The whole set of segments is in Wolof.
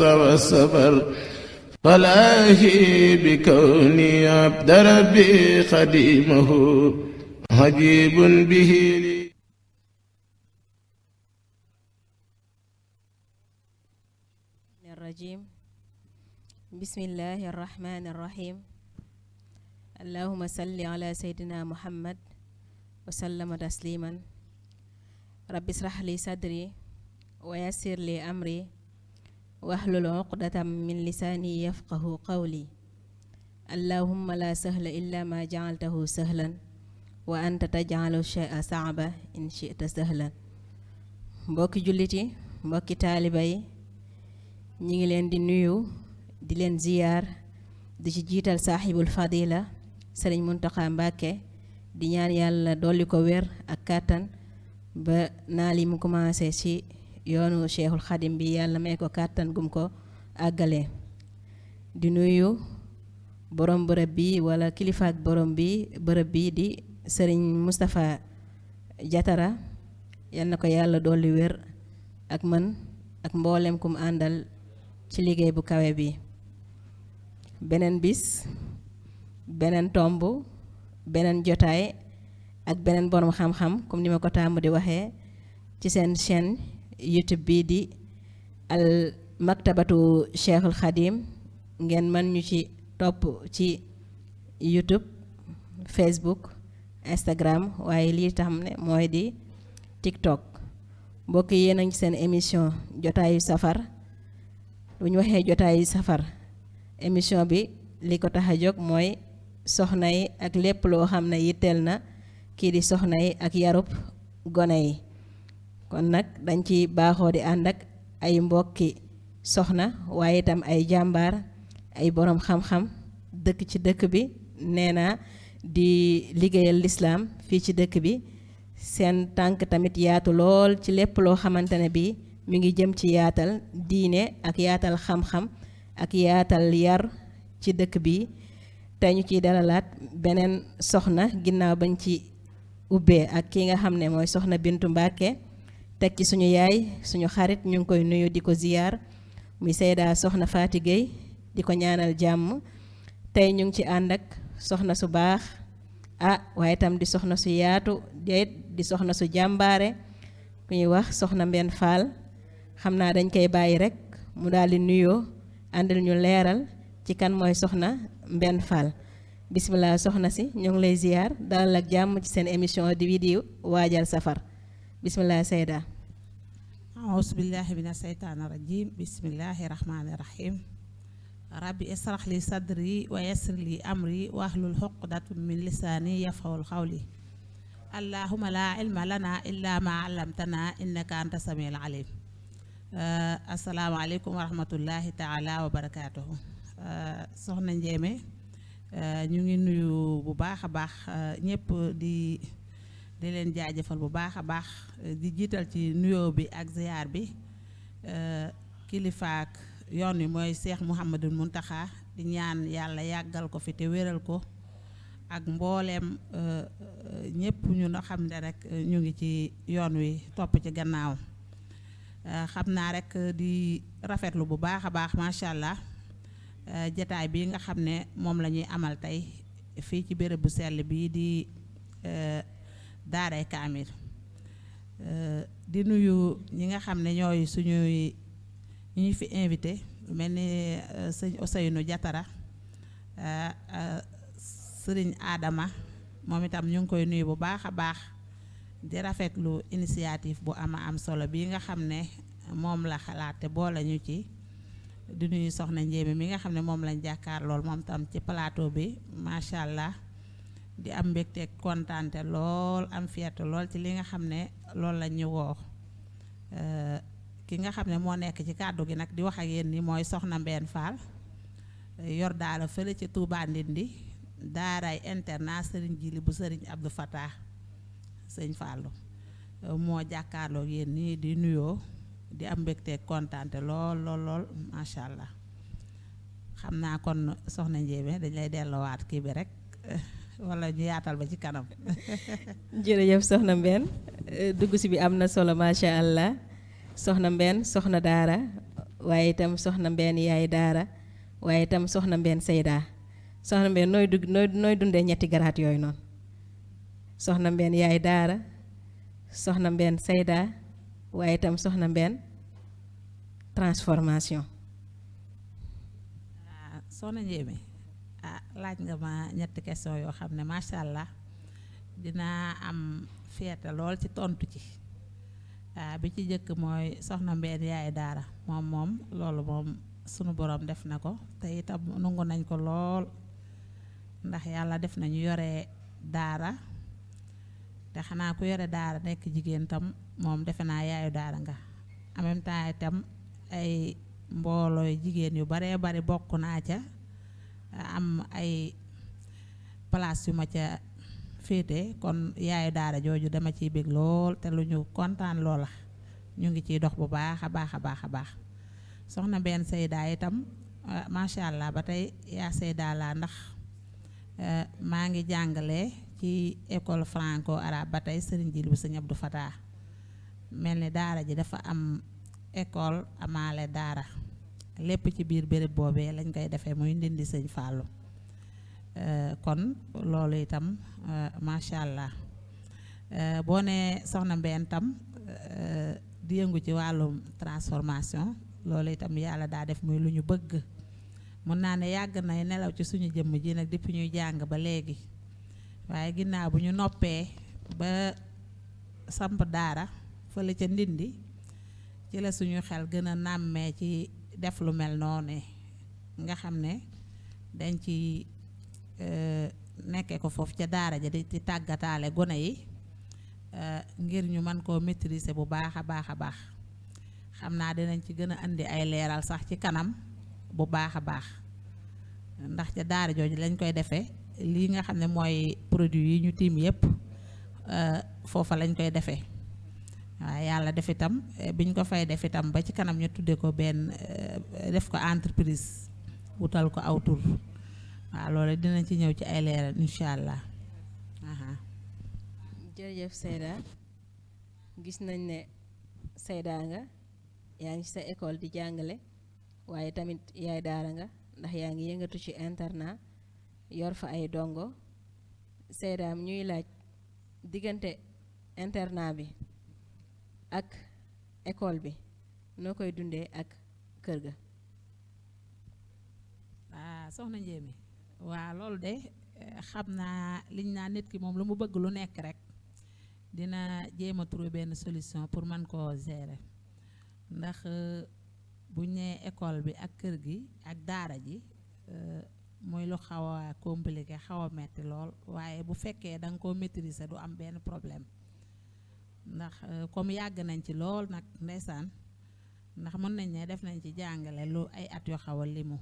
والصبر فلاهي بكوني عبد ربي خديمه عجيب به لي الرجيم بسم الله الرحمن الرحيم اللهم صل على سيدنا محمد وسلم تسليما رب اشرح لي صدري ويسر لي أمري واحلل عقدة من لساني يفقه قولي اللهم لا سهل إلا ما جعلته سهلا وأنت تجعل الشيء صعبا إن شئت سهلا mbokki jullit yi mbokki taaliba yi ñi ngi leen di nuyu di leen ziyaar di ci jiital saaxibul fadila sëriñ Muntaxa Mbàkke di ñaan yàlla dolli ko wér ak kàttan ba naa li mu commencé ci yoonu Cheikhul Xadim bi yàlla may ko kàttan gum ko àggale di nuyu borom bërëb bi wala kilifaak borom bi bërëb bi di sëriñ Moustapha Jatara yal na ko yàlla dolli wér ak man ak mboolem kum àndal ci liggéey bu kawe bi beneen bis beneen tomb beneen jotaay ak beneen borom xam-xam comme ni ma ko tàmm di waxee ci seen chaîne YouTube bii di al maktabatu Cheikhul Khadim ngeen mën ñu ci topp ci YouTube Facebook Instagram waaye lii tam ne mooy di TikTok mbokk yi yéen a ngi seen émission jotaayu safar bu ñu waxee jotaayu safar émission bi li ko tax a jóg mooy soxna yi ak lépp loo xam ne yitteel na kii di soxna yi ak yarub gone yi kon nag dañ ci baaxoo di ànd ak ay mbokki soxna waaye itam ay jàmbaar ay boroom xam-xam dëkk ci dëkk bi nee na di liggéeyal lislaam fii ci dëkk bi seen tànk tamit yaatu lool ci lépp loo xamante ne bi mi ngi jëm ci yaatal diine ak yaatal xam-xam ak yaatal yar ci dëkk bi tey ñu ciy dalalaat beneen soxna ginnaaw bañ ci ubbee ak ki nga xam ne mooy soxna Bintu Mbàkke teg ci suñu yaay suñu xarit ñu ngi koy nuyu di ko ziyaar muy Seyda soxna Faati Gueye di ko ñaanal jàmm tey ñu ngi ci ànd ak soxna su baax waaye itam di soxna su yaatu di soxna su jàmbaare ku ñuy wax soxna Mbène Fall xam naa dañ koy bàyyi rek mu daal di nuyoo àndal ñu leeral ci kan mooy soxna Mbène Fall bismillah soxna si ñu ngi lay ziyaar dalal ak jàmm ci seen émission di vidéo waajal safar bismillah Seyda auzu billahi mina seytaani rajim bismillahi rahmaani rahim rabbi israh li sadri wa yassir li amri wahlul uqdatam min lisaani yafqahul qawli allahumma la ilma lana illa ma allamtana innaka anta samiul alim asalaamaaleykum wa rahmatullahi taala wa barakaatuhu soxna Njéeme ñu ngi nuyu bu baax a baax ñëpp di leen jaajëfal bu baax a baax di jiital ci nuyoo bi ak ziyaar bi kilifaak yoon wi mooy Cheikh Mouhamadul Muntaxa di ñaan yàlla yàggal ko fi te wéral ko ak mbooleem ñëpp ñu nga xam ne rek ñu ngi ci yoon wi topp ci gannaaw xam naa rek di rafetlu bu baax a baax macha allah jataay bi nga xam ne moom la ñuy amal tey fii ci béréb bu sell bii di daaray kaamil di nuyu ñi nga xam ne ñooy suñuy ñi fi invité mel ni sëñ Ousseynou Jatara sëriñ Adama moom itam ñu ngi koy nuyu bu baax a baax di rafetlu initiative bu am solo bii nga xam ne moom la xalaat te boole ñu ci di nuyu soxna Njéeme mi nga xam ne moom lañ jàkkaar lool moom tam ci plateau bi macha allah di am mbégte kontaante lool am fierté lool ci li nga xam ne loolu lañ ñu woo ki nga xam ne moo nekk ci kàddu gi nag di wax ak yéen ni mooy soxna Mbène Fall yor daala fële ci Touba Ndindi daaray internat sëriñ Jili bu sëriñ Abdou Fatah sëñ Fallou moo jàkkaarloo yéen nii di nuyoo di am mbégte kontaante lool lool lool macha allah xam naa kon soxna Njéeme dañ lay delloowaat kii bi rek wala ñu yaatal ba ci kanam. jërëjëf soxna Mbène dugg si bi am na solo macha allah soxna Mbène soxna daara waaye itam soxna Mbène yaay daara waaye itam soxna Mbène Seyda soxna Mbène nooy dundee ñetti garaat yooyu noonu soxna Mbène yaay daara soxna Mbène Seyda waaye itam soxna Mbène transformation. soxna Ndiémé laaj nga ma ñetti question yoo xam ne macha allah dinaa am fierté lool ci tontu ci bi ci jëkk mooy soxna Mbène yaay daara moom loolu moom sunu borom def na ko te itam nangu nañ ko lool ndax yàlla def nañu yore daara te xanaa ku yore daara nekk jigéen tam moom defe naa yaayu daara nga en même temps itam ay mboolooy jigéen yu baree bari bokk naa ca am ay place yu ma ca féete kon yaayu daara jooju dama ciy bég lool te lu ñu kontaan loola ñu ngi ciy dox bu baax a baax a baax a baax soxna Mbène Seyda itam macha allah ba tey yaa Seyda laa ndax maa ngi jàngale ci école franco arabe ba tey Serigne Djili bu Sëñ Abdou Fatah mel ni daara ji dafa am école amaale daara lépp ci biir béréb boobee lañ koy defee muy Ndindi Sëñ Fallou kon loolu itam macha allah boo nee soxna Mbène tam di yëngu ci wàllum transformation loolu itam yàlla daa def muy lu ñu bëgg mun naa ne yàgg nay nelaw ci suñu jëmm ji nag depuis ñuy jàng ba léegi waaye ginnaaw bu ñu noppee ba samp daara fële ca Ndindi ci la suñu xel gën a nàmmee ci def lu mel noonu nga xam ne dañ ci nekkee ko foofu ca daara ja di tàggataale gone yi ngir ñu mën koo maîtriser bu baax a baax a baax xam naa dinañ ci gën a indi ay leeral sax ci kanam bu baax a baax ndax ca daara jooju lañ koy defee lii nga xam ne mooy produit yi ñu tiim yépp foofa lañ koy defee waaye yàlla def itam biñ ko fay def itam ba ci kanam ñu tudde ko benn def ko entreprise wutal ko aw tur waaw loolu dinañ ci ñëw ci ay leeral incha allah. jërëjëf Seyda gis nañ ne Seyda nga yaa ngi ci sa école di jàngale waaye tamit yaay daara nga ndax yaa ngi yëngatu ci internat yor fa ay dongo Seyda ñuy laaj diggante internat bi ak école bi noo koy dundee ak kër ga. soxna Ndiémé waaw loolu de xam naa liñ naa nit ki moom lu mu bëgg lu nekk rek dina jéem a trouver benn solution pour mën koo gérer ndax buñ nee école bi ak kër gi ak daara ji muy lu xaw a compliqué xaw a metti lool waaye bu fekkee da nga koo maîtriser du am benn problème ndax comme yàgg nañ ci lool nag ndeysaan ndax mën nañ ne def nañ ci jàngale lu ay at yu xaw a limu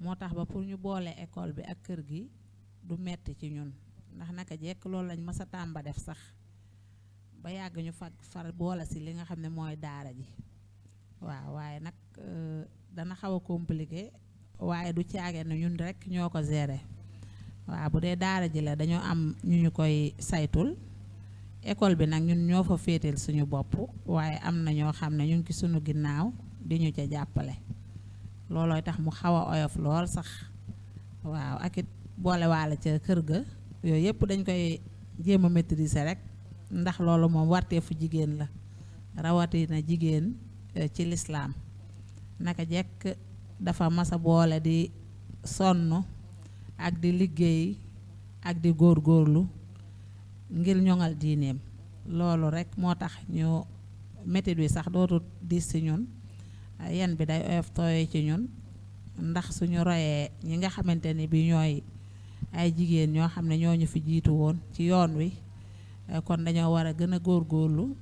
moo tax ba pour ñu boole école bi ak kër gi du metti ci ñun ndax naka jekk loolu lañ mës a tàmba def sax ba yàgg ñu far boole si li nga xam ne mooy daara ji waaw waaye nag dana xaw a compliqué waaye du caage ne ñun rek ñoo ko gérer waaw bu dee daara ji la dañoo am ñu koy saytul école bi nag ñun ñoo fa féetal suñu bopp waaye am na ñoo xam ne ñu ngi ci suñu ginnaaw di ñu ca jàppale loolooy tax mu xaw a oyof lool sax waaw ak it boolewaale ca kër ga yooyu yëpp dañ koy jéem a maîtriser rek ndax loolu moom warteefu jigéen la rawatina jigéen ci lislaam naka jekk dafa mas a boole di sonn ak di liggéey ak di góorgóorlu ngir ñoŋal diineem loolu rek moo tax ñu métit bi sax dootul diis ci ñun yan bi day oyof tooy ci ñun ndax suñu royee ñi nga xamante ni bi ñooy ay jigéen ñoo xam ne ñoo ñu fi jiitu woon ci yoon wi kon dañoo war a gën a góorgóorlu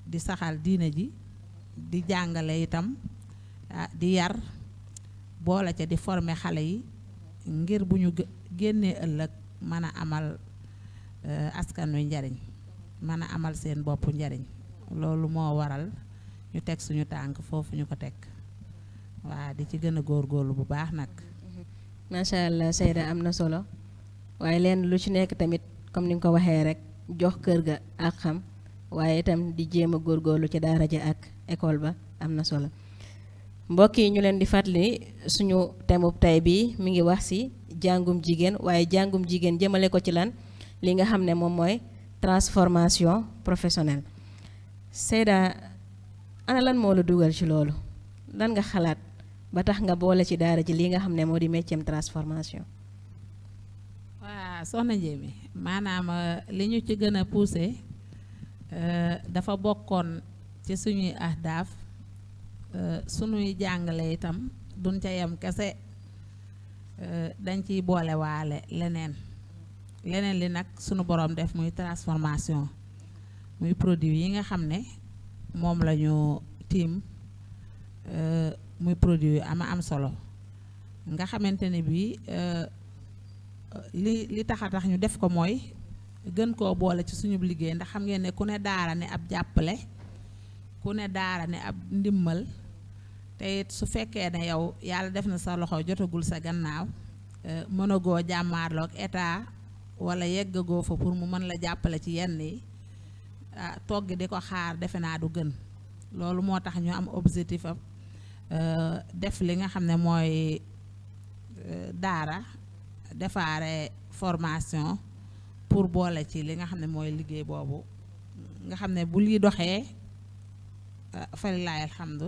di saxal diine ji di jàngale itam di yar boole ca di former xale yi ngir bu ñu génnee ëllëg mën a amal askan wi njariñ mën a amal seen bopp njariñ loolu moo waral ñu teg suñu tànk foofu ñu ko teg waa di ci gën a góorgóorlu bu baax nag. macha allah Seyda am na solo waaye leen lu ci nekk tamit comme ni nga ko waxee rek jox kër ga ak xam waaye itam di jéem a góorgóorlu ci daara ja ak école ba am na solo. mbokk yi ñu leen di fàttali suñu thème tey bi mi ngi wax ci jàngum jigéen, waaye jàngum jigéen jëmale ko ci lan li nga xam ne moom mooy transformation professionnelle. Seyda, ana lan moo la dugal ci loolu, lan nga xalaat ba tax nga boole ci daara ji li nga xam ne moo di métier transformation? waa soxna Ndiémé, maanaam li ñu ci gën a poussé dafa bokkoon ci suñuy ahdaaf, suñuy jàngale itam duñ ca yem kese, dañ ciy boole waale leneen li nag sunu borom def muy transformation, muy produit yi nga xam ne moom la ñu tiim, muy produit yu am solo nga xamante ne bii li tax ñu def ko mooy gën koo boole ci suñu liggéey, ndax xam ngeen ne ku ne daara ne ab jàppale, ku ne daara ne ab ndimmal, te it su fekkee ne yow yàlla def na sa loxo jotagul sa gannaaw, mënagoo jàmmaarloog état wala yeggagoo fa pour mu mën la jàppale ci yenn yi, togg di ko xaar defe naa du gën. loolu moo tax ñu am objectif am def li nga xam ne mooy daara defaare formation pour boole ci li nga xam ne mooy liggéey boobu, nga xam ne bu lii doxee falilaay alhamdu,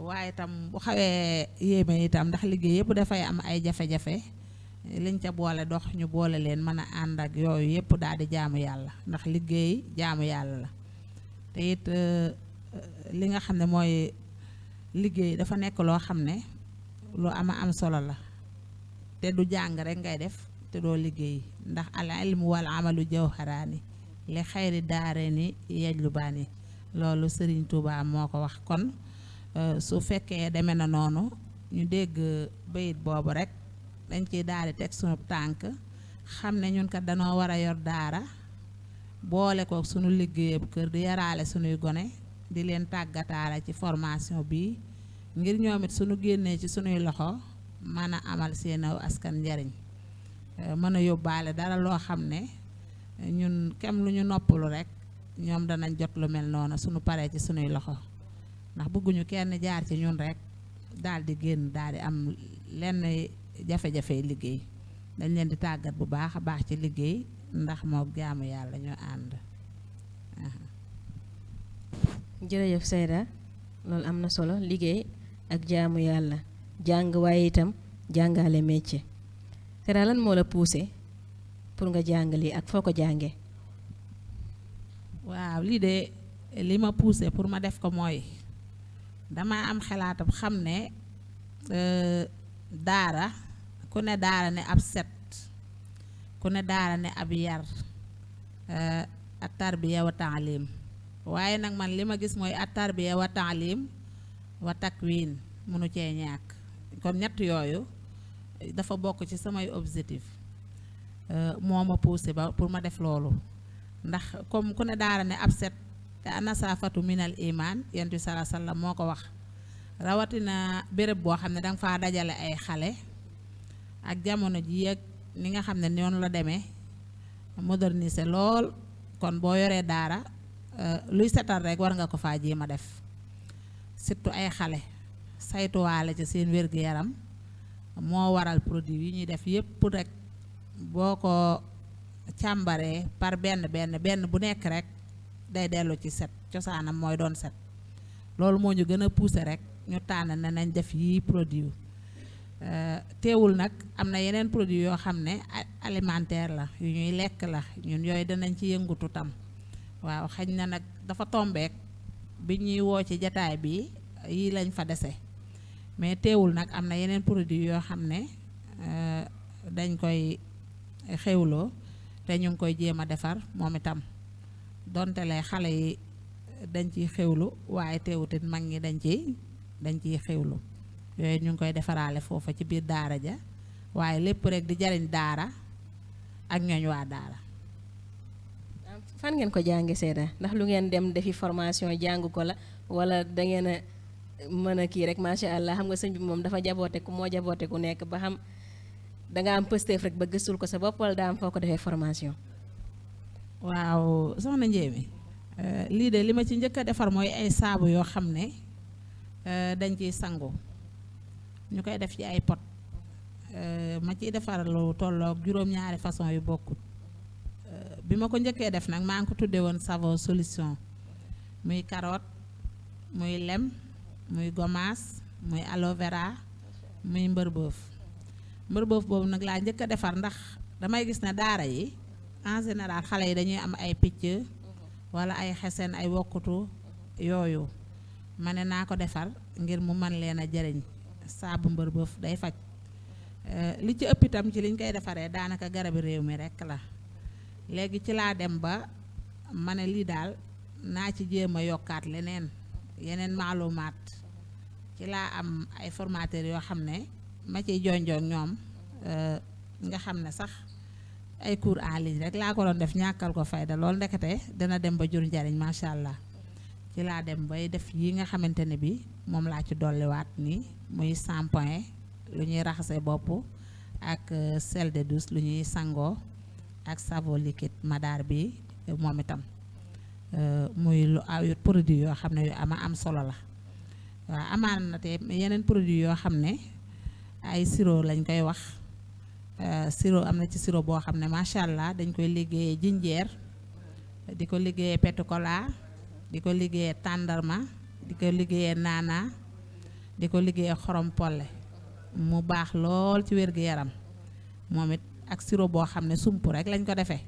waaye itam bu xawee yéeme itam ndax liggéey yëpp dafay am ay jafe-jafe, liñ ca boole dox ñu boole leen mën a ànd ak yooyu yëpp daal di jaamu yàlla, ndax liggéey jaamu yàlla la. te it li nga xam ne mooy liggéey dafa nekk loo xam ne lu am solo la, te du jàng rek ngay def te doo liggéey, ndax al ilmu wal amalu jawharaani li xayri daareeni yajlubaani, loolu Serigne Touba moo ko wax. kon su fekkee demee na noonu ñu dégg bayit boobu rek dañ ciy daal di teg sunu tànk, xam ne ñun kat danoo war a yor daara boole ko sunu liggéeyab kër di yaraale sunuy gone, di leen tàggataale ci formation bi ngir ñoom it sunu génnee ci sunuy loxo mën a amal seen askan njariñ, mën a yóbbaale dara loo xam ne ñun kem lu ñu noppalu rek ñoom danañ jot lu mel noonu sunu paree ci sunuy loxo, ndax bëgguñu kenn jaar ci ñun rek daal di génn daal di am lenn jafe-jafe liggéey. dañ leen di tàggat bu baax a baax ci liggéey, ndax moo jaamu yàlla ñoo ànd. jërëjëf Seyda, loolu am na solo, liggéey ak jaamu yàlla, jàng waaye itam jàngale métier. Seyda, lan moo la poussé pour nga jàng lii ak foo ko jàngee? waaw lii de li ma poussé pour ma def ko mooy dama am xalaatam xam ne daara ku ne daara ne ab set, ku ne daara ne ab yar, at tarbiya wa taalim, waaye nag man li ma gis mooy at tarbiya wa taalim wa takwin munu cee ñàkk. kon ñett yooyu dafa bokk ci samay objectif, moo ma poussé ba pour ma def loolu, ndax comme ku ne daara ne ab set te anasafatu minal iman, yonent bi sallallahu alayhi wasallam moo ko wax, rawatina béréb boo xam ne danga faa dajale ay xale ak jamono ji ak ni nga xam ne noonu la demee modernisé lool. kon boo yoree daara luy setal rek war nga ko faa jéem a def, surtout ay xale saytuwaale ci seen wér-gu-yaram, moo waral produit yi ñuy def yépp rek boo ko càmbaree par benn bu nekk rek day dellu ci set, cosaanam mooy doon set. loolu moo ñu gën a poussé rek ñu tànn ne nañ def yii produit. teewul nag am na yeneen produit yoo xam ne alimentaire la, yu ñuy lekk la, ñun yooyu danañ ci yëngutu tam. waaw xañ na nag dafa tombeek bi ñuy woo ci jataay bi yii lañ fa dese, mais teewul nag am na yeneen produit yoo xam ne dañ koy xewloo te ñu ngi koy jéem a defar moom itam, donte lay xale yi dañ ciy xewlu, waaye teewutit mag ñi dañ ciy xewlu. yooyu ñu ngi koy defaraale foofa ci biir daara ja, waaye lépp rek di jariñ daara ak ñooñ waa daara. fan ngeen ko jànge Seyda, ndax lu ngeen dem defi formation jàng ko la, wala da ngeen a mën a kii rek macha allah? xam nga sëñ bi moom dafa jaboote ku moo jaboote ku nekk, ba xam danga am pësteef rek ba gëstul ko sa bopp, wala daa am foo ko defee formation? waaw soxna Ndiémé, lii de li ma ci njëkk a defar mooy ay saabu yoo xam ne dañ ciy sangu ñu koy def ci ay pot ma ciy defar lu tolloog juróom-ñaari façon yu bokkut bi ma ko njëkkee def nag maa ngi ko tuddee woon savon solution muy carotte muy lem muy gommage muy aloe vera muy mbërbëf boobu nag laa njëkk a defar ndax damay gis ne daara yi en général xale yi dañuy am ay picc wala ay xesen ay wokkutu yooyu ma ne naa ko defar ngir mu mën leen a jëriñ saabu mbërbëf day faj li ci ëpp itam ci liñ koy defaree daanaka garabi réew mi rekk la léegi ci laa dem ba ma ne lii daal naa ci jéem a yokkaat yeneen maalumaat ci laa am ay formateurs yoo xam ne ma ciy jonjoog ñoom nga xam ne sax ay cours en ligne rek laa ko doon def ñàkkal ko fayda loolu ndekete dana dem ba jur njariñ macha allah ci laa dem bay def yi nga xamante ne bi moom laa ci dolliwaat ni muy shampoing lu ñuy raxase bopp ak sel de douche lu ñuy sangoo ak savon liquide madaar bi moom itam muy lu ay produit yoo xam ne yu am solo la waaw amaan na te yeneen produit yoo xam ne ay sirop lañ koy wax sirop am na ci sirop boo xam ne macha allah dañ koy liggéeyee jinjeer di ko liggéeyee pétucola di ko liggéeyee tàndarma di ko liggéeyee naana di ko liggéeyee xorom polle mu baax lool ci wér-gu-yaram moom it ak sirop boo xam ne sump rek lañ ko defee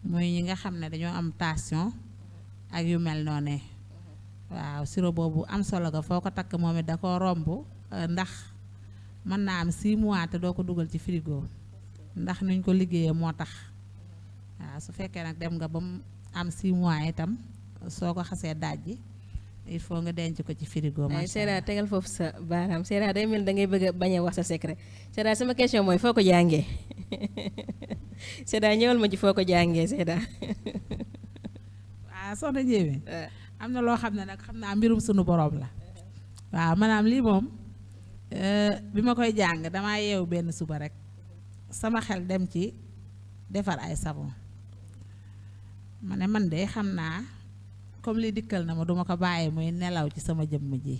muy ñi nga xam ne dañoo am tension ak yu mel noonu waaw sirop boobu am solo ga foo ko takk moom it da koo romb ndax mën naa am 6 mois te doo ko dugal ci frigo ndax nuñ ko liggéeyee moo tax waaw su fekkee nag dem nga ba mu am 6 mois itam soo ko xasee dajji il faut nga denc ko ci frigo. macha allah Seyda tegal foofu sa baaraam Seyda day mel da ngay bëgg a bañ a wax sa secret Seyda sama question mooy foo ko jàngee Seyda ñëwal ma ci foo ko jàngee Seyda. waaw soxna Ndiémé am na loo xam ne nag xam naa mbirum sunu borom la waaw maanaam lii moom bi ma koy jàng damaa yeewu benn suba rek sama xel dem ci defar ay savon ma ne man de xam naa comme li dikkal na ma duma ko bàyyi muy nelaw ci sama jëmm ji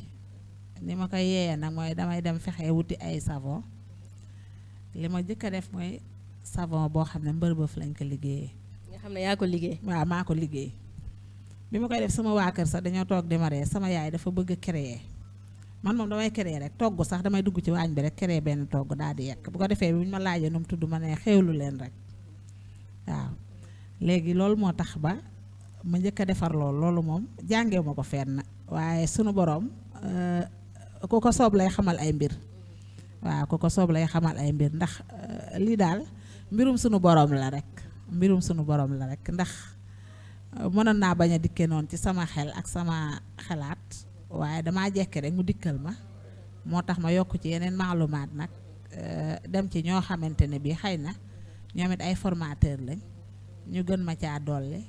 ni ma koy yeeyee nag mooy damay dem fexe wuti ay savon li ma jëkk a def mooy savon boo xam ne mbërbëf lañ ko liggéeyee. nga xam ne yaa ko liggéey. waaw maa ko liggéey bi ma koy def sama waa kër sax dañoo toog di ma ree sama yaay dafa bëgg a créer man moom damay créer rek togg sax damay dugg ci waañ bi rek créer benn togg daal di yekk bu ko defee bi ñu ma laajee nu mu tudd ma ne xewlu leen rek waaw léegi loolu moo tax ba ma njëkk a defar loolu moom jàngee ma ko fenn waaye sunu borom ku ko soob lay xamal ay mbir waaw ku ko soob lay xamal ay mbir ndax lii daal mbirum sunu borom la rek ndax mënoon naa bañ a dikkee noonu ci sama xel ak sama xalaat waaye damaa jekki rek mu dikkal ma moo tax ma yokk ci yeneen maalumaat nag dem ci ñoo xamante ne bii xëy na ñoom it ay formateur lañ ñu gën ma caa dolli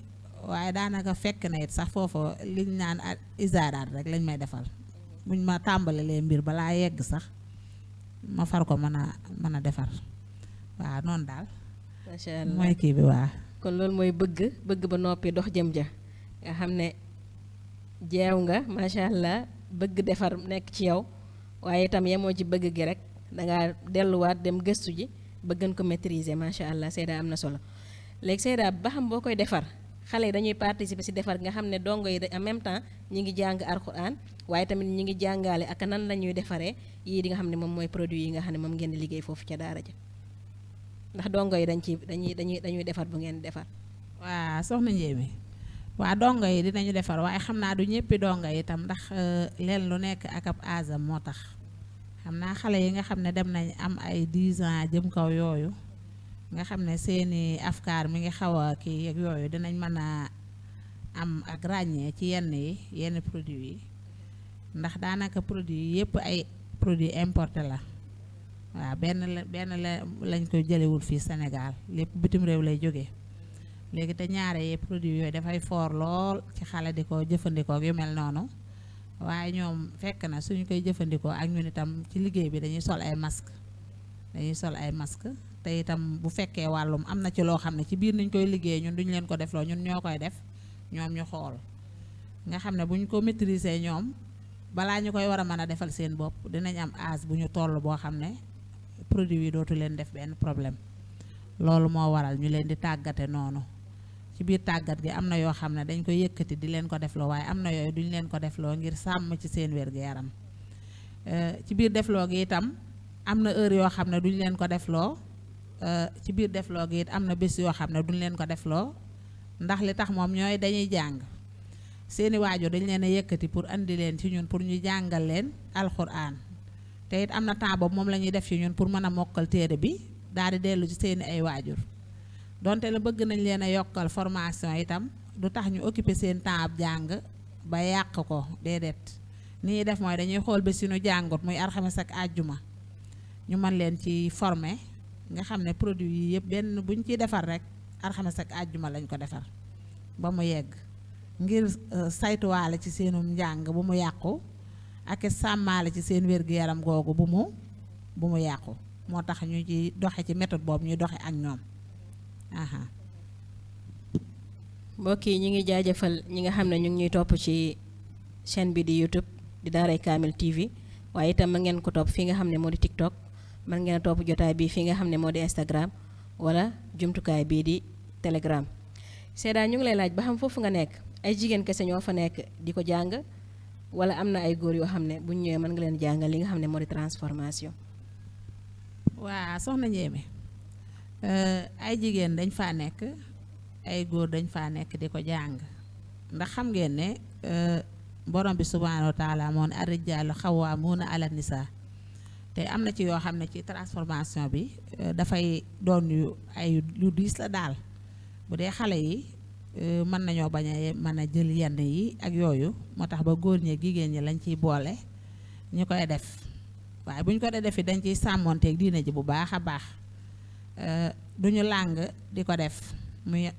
waaye daanaka fekk na it sax foofu liñ naan isaaraat rek lañ may defal buñ ma tàmbalilee mbir balaa yegg sax ma far ko mën a defar waaw noonu daal. macha allah mooy kii bi waa. kon loolu mooy bëgg ba noppi dox jëm ja nga xam ne jeew nga macha allah bëgg defar nekk ci yow waaye itam yemoo ci bëgg gi rek dangaa delluwaat dem gëstu ji ba gën ko maîtriser macha allah Seyda am na solo léegi Seyda ba xam boo koy defar xale yi dañuy participer ci defar nga xam ne dongo yi en même temps ñi ngi jàng alxuraan waaye tamit ñi ngi jàngaale ak nan la ñuy defaree yii di nga xam ne moom mooy produit yi nga xam ne moom ngeen di liggéey foofu ca daara ja ndax dongo yi dañuy defar bu ngeen defar. waa soxna Ndiémé waa dongo yi dinañu defar waaye xam naa du ñëppi dongo yi itam ndax leen lu nekk ak ab asam moo tax xam naa xale yi nga xam ne dem nañ am ay 10 ans jëm kaw yooyu nga xam ne seeni afkaar mi ngi xaw a kii ak yooyu dinañ mën a am ak ràññee ci yenn produit yi ndax daanaka produit yi yëpp ay produit importé la waaw benn la lañ koy jëlewul fii Sénégal lépp bitim réew lay jógee léegi te ñaare yi produit yooyu dafay foor lool ci xale di ko jëfandikoo ak yu mel noonu waaye ñoom fekk na suñu koy jëfandikoo ak ñun itam ci liggéey bi dañuy sol ay masque te itam bu fekkee wàllum am na ci loo xam ne ci biir niñ koy liggéey ñun duñ leen ko defloo ñun ñoo koy def ñoom ñu xool nga xam ne buñ ko maîtriser ñoom balaa ñu koy war a mën a defal seen bopp dinañ am âge bu ñu toll boo xam ne produit yi dootu leen def benn problème. Loolu moo waral ñu leen di tàggate noonu. Ci biir tàggat gi am na yoo xam ne dañ koy yëkkati di leen ko defloo waaye am na yooyu duñ leen ko defloo ngir sàmm ci seen wér-gu-yaram. Ci biir defloo gi itam am na heure yoo xam ne duñ leen ko defloo. Ci biir defloo gi it am na bés yoo xam ne duñ leen ko defloo ndax li tax moom ñooy dañuy jàng seeni waajur dañ leen a yëkkati pour andi leen ci ñun pour ñu jàngal leen alxuraan te it am na temps boobu moom la ñuy def ci ñun pour mën a mokkal téere bi daal di dellu ci seeni ay waajur donte la bëgg nañ leen a yokkal formation itam du tax ñu occuper seen temps ab jàng ba yàq ko déedéet ni ñuy def mooy dañuy xool ba si ñu jàngut muy alxames ak àjjuma ñu mën leen ci former nga xam ne produit yi yëpp benn buñ ciy defar rek alxames ak àjjuma lañ ko defar ba mu yegg ngir saytuwaale ci seenum njàng bu mu yàqu ak sàmmaale ci seen wér-gu-yaram googu bu mu yàqu moo tax ñu ci doxe ci méthode boobu ñuy doxe ak ñoom. mbokk yi ñu ngi jaajëfal ñi nga xam ne ñu ngi ñuy topp ci chaîne bi di YouTube di Daaray Kamil TV waaye itam mën ngeen ko topp fii nga xam ne moo di TikTok mën ngeen a topp jotaay bi fii nga xam ne moo di Instagram wala jumtukaay bii di Telegram. Seyda ñu ngi lay laaj ba xam foofu nga nekk ay jigéen kese ñoo fa nekk di ko jàng wala am na ay góor yoo xam ne buñ ñëwee mën nga leen jàngal li nga xam ne moo di transformation. waa soxna Njéeme ay jigéen dañ faa nekk ay góor dañ faa nekk di ko jàng ndax xam ngeen ne borom bi subhaanahu wa taala moo ne ar-rijaalu xawwaamuuna ala nisaa te am na ci yoo xam ne ci transformation bi dafay doon yu diis la daal bu dee xale yi mën nañoo bañ a mën a jël yenn yi ak yooyu moo tax ba góor ñi jigéen ñi lañ ciy boole ñu koy def waaye bu ñu ko dee defi dañ ciy sàmmonteeg diine ji bu baax a baax duñu làng di ko def muy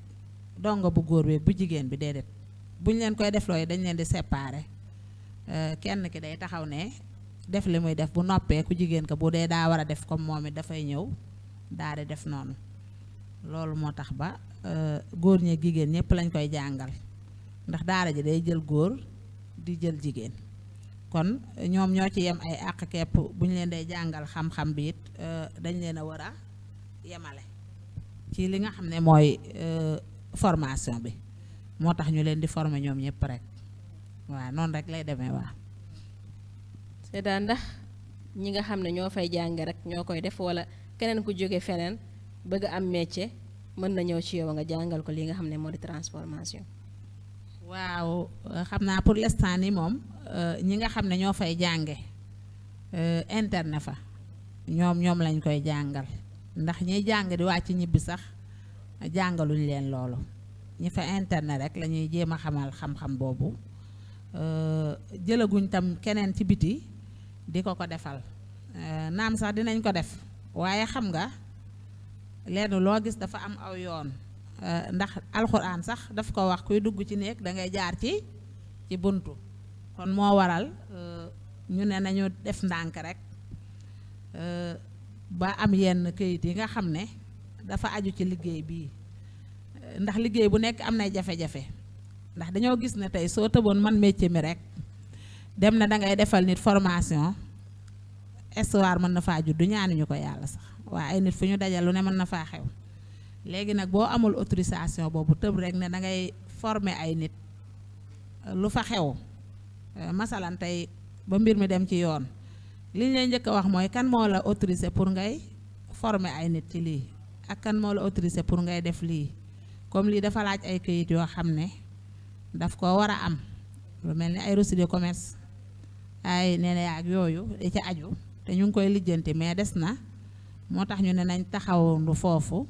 dongo bu góor bi bu jigéen bi déedéet buñ leen koy def looyu dañ leen di séparer kenn ki day taxaw ne def li muy def bu noppee ku jigéen ko bu dee daa war a def comme moom it dafay ñëw daal di def noonu loolu moo tax ba góor ñi jigéen ñëpp lañ koy jàngal ndax daara ji day jël góor di jël jigéen kon ñoom ñoo ci yem ay àq kepp bu ñu leen day jàngal xam-xam bi it dañ leen a war a yemale ci li nga xam ne mooy formation bi moo tax ñu leen di former ñoom ñëpp rek waaw noonu rek lay demee waa Seyda ndax ñi nga xam ne ñoo fay jàng rek ñoo koy def wala keneen ku jóge feneen bëgg am métier mën na ñëw ci yow nga jàngal ko li nga xam ne moo di transformation. waaw xam naa pour l'instant ni moom ñi nga xam ne ñoo fay jànge interne fa ñoom lañ koy jàngal ndax ñiy jàng di wàcc ñibbi sax jàngaluñ leen loolu ñi fa interne rek la ñuy jéem a xamal xam-xam boobu jëlaguñ tam keneen ci biti di ko defal naam sax dinañ ko def waaye xam nga lenn loo gis dafa am aw yoon ndax alxuraan sax daf ko wax kuy dugg ci néeg da ngay jaar ci buntu kon moo waral ñu ne nañu def ndànk rek ba am yenn këyit yi nga xam ne dafa aju ci liggéey bii ndax liggéey bu nekk am nay jafe-jafe ndax dañoo gis ne tey soo tëboon man métier mi rek dem na da ngay defal nit formation histoire mën na faa judd ñaanuñu ko yàlla sax waaye ay nit fu ñu dajal lu ne mën na faa xew léegi nag boo amul autorisation boobu tëb rek ne da ngay former ay nit lu fa xew masalan tey ba mbir mi dem ci yoon li ñu lay njëkk a wax mooy kan moo la autorisé pour ngay former ay nit ci lii ak kan moo la autorisé pour ngay def lii comme lii dafa laaj ay këyit yoo xam ne daf ko war a am lu mel ni ay reçu de commerce ay nee ak yooyu di ci aju te ñu ngi koy lijjanti mais des na moo tax ñu ne nañ taxawandu foofu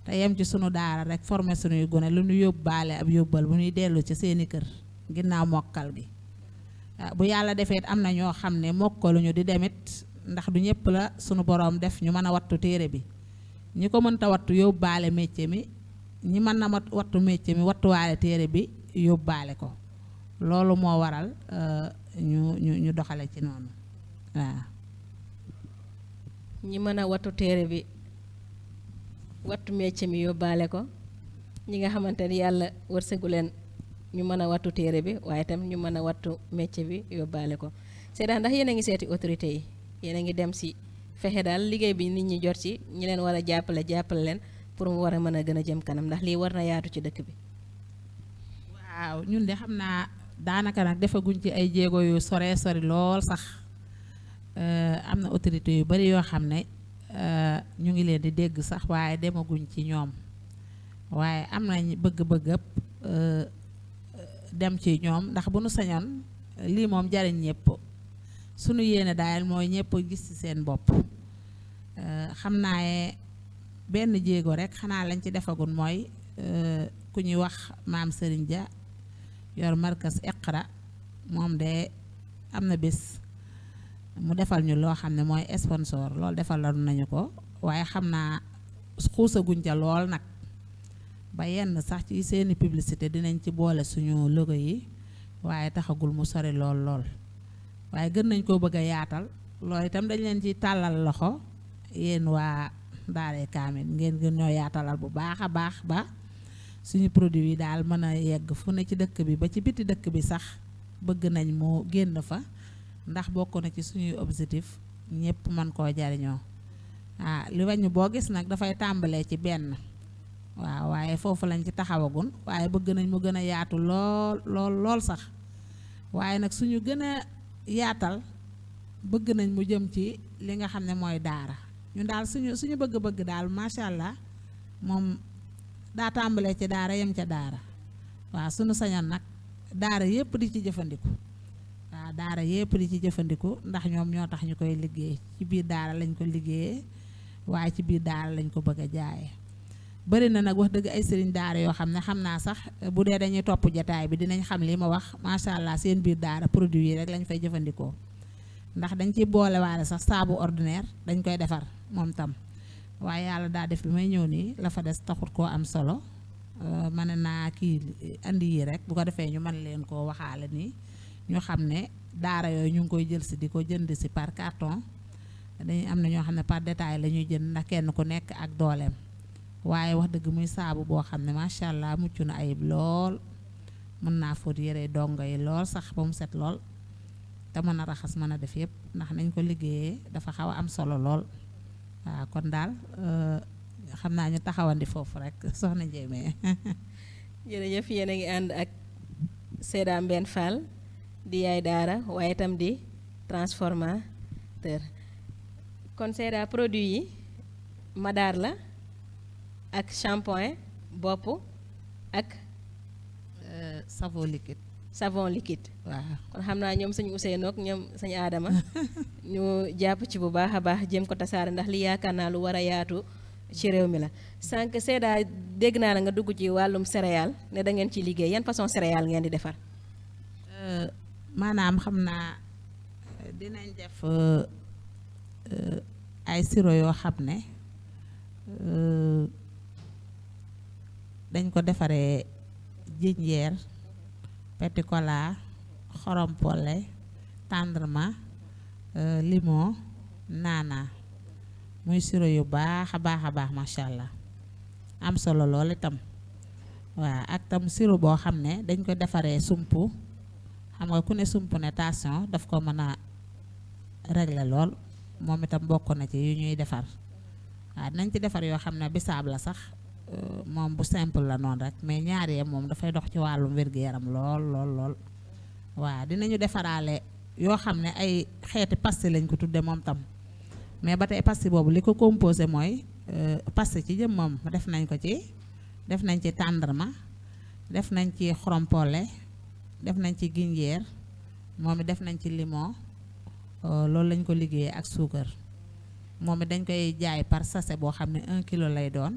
te yem ci sunu daara rek former sunuy gone lu ñu yóbbaale ab yóbbal bu ñuy dellu ci seeni kër ginnaaw mokkal gi bu yàlla defee am na ñoo xam ne mokkaluñu di demit ndax du ñëpp la sunu boroom def ñu mën a wattu téere bi ñi ko mënta wattu yóbbaale métier mi ñi mën na wattu métier mi wattuwaale téere bi yóbbaale ko loolu moo waral ñu doxale ci noonu waaw ñi mën a wattu téere bi wattu métier mi yóbbaale ko ñi nga xamante ni yàlla wërsëgu leen ñu mën a wattu téere bi waaye tam ñu mën a wattu métier bi yóbbaale ko Seyda ndax yéen a ngi seeti autorité yi yéen a ngi dem si fexe daal liggéey bi nit ñi jot ci ñi leen war a jàppale leen pour mu war a mën a gën a jëm kanam ndax lii war na yaatu ci dëkk bi. waaw ñun de xam naa daanaka nag defaguñ ci ay jéego yu sori lool sax am na autorité yu bari yoo xam ne ñu ngi leen di dégg sax waaye demaguñ ci ñoom waaye am nañ bëgg-bëgg dem ci ñoom ndax bu nu sañoon lii moom jariñ ñëpp sunu yéene daal mooy ñëpp gis ci seen bopp xam naa benn jéego rek xanaa lañ ci defagun mooy ku ñuy wax maam Serigne Dia yor markas Iqra moom de am na bés mu defal ñu loo xam ne mooy sponsor loolu defal la nañu ko waaye xam naa xuusaguñ ca lool nag ba yenn sax ci seeni publicité dinañ ci boole suñu logo yi waaye taxagul mu sori lool waaye gën nañ koo bëgg a yaatal loolu itam dañ leen ci tàllal loxo yéen waa Daaray Kaamil ngeen gën ñoo yaatalal bu baax a baax ba suñu produit yi daal mën a yegg fu ne ci dëkk bi ba ci biti dëkk bi sax bëgg nañ mu génn fa ndax bokk na ci suñuy objectif ñëpp mën koo jariñoo li wañu boo gis nag dafay tàmbalee ci benn waaw waaye foofu lañ ci taxawagun waaye bëgg nañ mu gën a yaatu lool sax waaye nag suñu gën a yaatal bëgg nañ mu jëm ci li nga xam ne mooy daara ñun daal suñu bëgg-bëgg daal macha allah moom daa tàmbalee ci daara yem ca daara waaw suñu sañoon nag daara yépp di ci jëfandiku waaw daara yépp di ci jëfandiku ndax ñoom ñoo tax ñu koy liggéey ci biir daara lañ ko liggéeyee waaye ci biir daara lañ ko bëgg a jaayee bari na nag wax dëgg ay sëriñ daara yoo xam ne xam naa sax bu dee dañuy topp jataay bi dinañ xam li ma wax macha allah seen biir daara produit yi rek lañ fay jëfandikoo ndax dañ ciy boolewaale sax saabu ordinaire dañ koy defar moom tam waaye yàlla daa def bi may ñëw nii la fa des taxut koo am solo mën naa kii andi yi rek bu ko defee ñu mën leen koo waxaale nii ñu xam ne daara yooyu ñu ngi koy jël si di ko jënd si par carton dañuy am na ñoo xam ne par détail la ñuy jënd ndax kenn ku nekk ak dooleem waaye wax dëgg muy saabu boo xam ne macha allah mucc na ayib lool mën naa fóot yére dongo yi lool sax ba mu set lool te mën a raxas mën a def yëpp ndax nañ ko liggéeyee dafa xaw a am solo lool waaw kon daal xam naa ñu taxawandi foofu rek soxna Ndiémé. jërëjëf yéen a ngi ànd ak Seyda Mbène Fall di yaay daara waaye itam di transformateur kon Seyda produit yi madaar la ak shampoing bopp ak savon liquide. savon liquide. waaw kon xam naa ñoom suñu Ousseynou ak ñoom suñu Adama ñu jàpp ci bu baax a baax jëm ko tasaare ndax li yaakaar naa lu war a yaatu ci réew mi la sànq Seyda dégg naa la nga dugg ci wàllum céréale ne da ngeen ci liggéey yan façon céréale ngeen di defar. maanaam xam naa dinañ def ay sirop yoo xam ne dañ ko defaree jinjeer petit cola xorom polle tendrement limon naana muy sirop yu baax a baax macha allah am solo lool itam waaw ak tam sirop boo xam ne dañ ko defaree sumpu xam nga ku ne sumpu ne tension daf ko mën a régler lool moom itam bokk na ci yu ñuy defar waaw dinañ ci defar yoo xam ne bisaab la sax moom bu simple la noonu rek mais ñaari yam moom dafay dox ci wàllum wér-gu-yaram lool waaw dinañu defaraale yoo xam ne ay xeeti pastille lañ ko tudde moom tam mais ba tey pastille boobu li ko composé mooy pastille ci jëm moom def nañ ko ci def nañ ci tendrement def nañ ci xorompole def nañ ci ginjeer moom it def nañ ci limon loolu lañ ko liggéeyee ak suukar moom it dañ koy jaay par sachet boo xam ne 1 kilo lay doon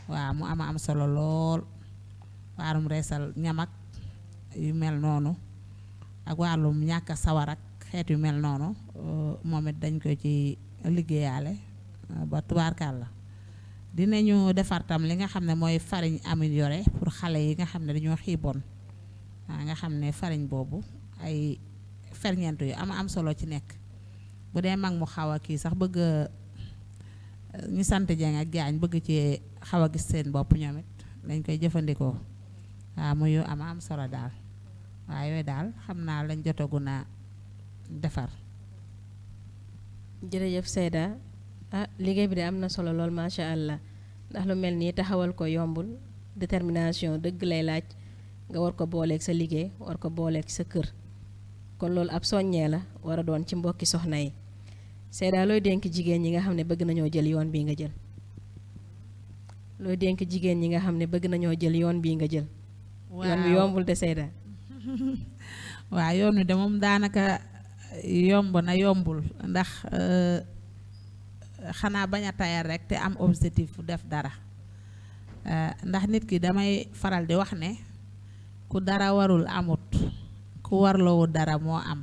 waaw mu am solo lool wàllum reesal ñamak yu mel noonu ak wàllum ñàkk a sawar ak xeet yu mel noonu moom it dañ ko ci liggéeyaale ba tubaarkàlla dinañu defar tam li nga xam ne mooy farine améliorée pour xale yi nga xam ne dañoo xiiboon nga xam ne farine boobu ay ferñeent yu am solo ci nekk bu dee mag mu xaw a kii sax bëgg ñu sant Dieng ak Diagne bëgg ci xaw a gis seen bopp ñoom it dañ koy jëfandikoo waaw muy am solo daal waaw yooyu daal xam naa lañ jotagu na defar. jërëjëf Seyda liggéey bi de am na solo lool macha allah ndax lu mel nii taxawal ko yombul détermination dëgg lay laaj nga war ko booleeg sa liggéey war ko booleeg sa kër kon loolu ab soññee la war a doon ci mbokki soxna yi Seyda looy dénk jigéen ñi nga xam ne bëgg nañoo jël yoon bii nga jël looy dénk jigéen ñi nga xam ne bëgg nañoo jël yoon bii nga jël. yoon bi yombul de Seyda. waaw yoon wi de moom daanaka yomb na yombul ndax xanaa bañ a tayal rek te am objectif def dara ndax nit ki damay faral di wax ne ku dara warul amut ku warloowu dara moo am